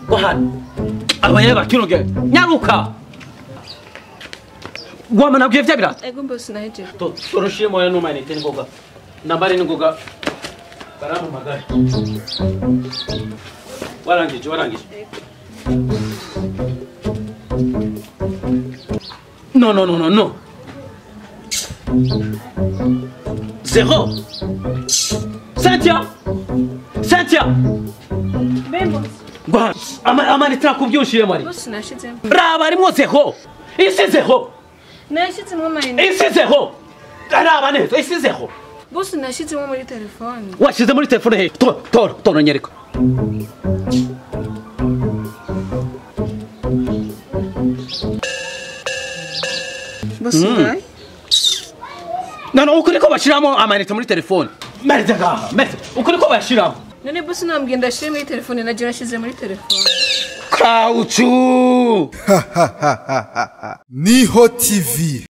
Wahana abayeba kino gihe nyaruka wamanaguye vya birato. Ego boss, nahejeje. Toroshiremo ya n'amayinite n'ingoga, nambare n'ingoga, barampamagaye. Warangije, warangije? No, no, no, no, no, zéro. Cynthia, Cynthia. Mbe boss? Ngwa amayinite nakubwiye ushiremo ari? Boss, nashizemo. Raba, harimwo zéro, isi zéro. Nashizemo amayinite. Isi zéro, raba neza, isi zéro. Boss, nashizemo muri telefone. Washize muri telefone he? Tora, tora, tora, nyereka. Boss, ngaye. No, uko niko bashiramo amayinite muri telefone? Mereze ngaha, mereze. Uko niko bayashiramo? None boss, nambwiye ndashire muri telefone, naje nashize muri telefone. Kauchu. Niho TV.